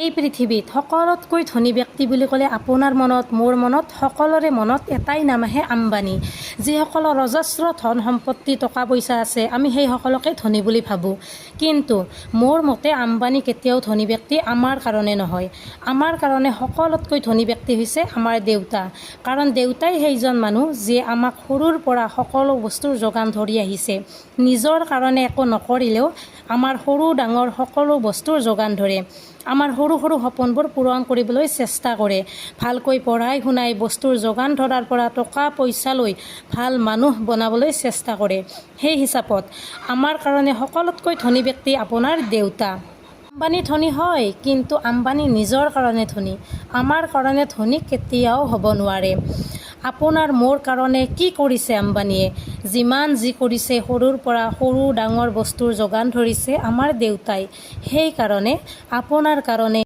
এই পৃথিৱীত সকলোতকৈ ধনী ব্যক্তি বুলি ক'লে আপোনাৰ মনত, মোৰ মনত, সকলোৰে মনত এটাই নাম আহে, আম্বানী। যিসকলৰ অজস্ৰ ধন সম্পত্তি, টকা পইচা আছে, আমি সেইসকলকে ধনী বুলি ভাবোঁ। কিন্তু মোৰ মতে আম্বানী কেতিয়াও ধনী ব্যক্তি আমাৰ কাৰণে নহয়। আমাৰ কাৰণে সকলোতকৈ ধনী ব্যক্তি হৈছে আমাৰ দেউতা। কাৰণ দেউতাই সেইজন মানুহ, যিয়ে আমাক সৰুৰ পৰা সকলো বস্তুৰ যোগান ধৰি আহিছে। নিজৰ কাৰণে একো নকৰিলেও আমাৰ সৰু ডাঙৰ সকলো বস্তুৰ যোগান ধৰে, আমাৰ সৰু সৰু সপোনবোৰ পূৰণ কৰিবলৈ চেষ্টা কৰে, ভালকৈ পঢ়াই শুনাই বস্তুৰ যোগান ধৰাৰ পৰা টকা পইচালৈ ভাল মানুহ বনাবলৈ চেষ্টা কৰে। সেই হিচাপত আমাৰ কাৰণে সকলোতকৈ ধনী ব্যক্তি আপোনাৰ দেউতা। আম্বানী ধনী হয়, কিন্তু আম্বানী নিজৰ কাৰণে ধনী, আমাৰ কাৰণে ধনী কেতিয়াও হ'ব নোৱাৰে। আপোনাৰ মোৰ কাৰণে কি কৰিছে আম্বানীয়ে? যিমান যি কৰিছে, সৰুৰ পৰা সৰু ডাঙৰ বস্তুৰ যোগান ধৰিছে আমাৰ দেউতাই। সেইকাৰণে আপোনাৰ কাৰণে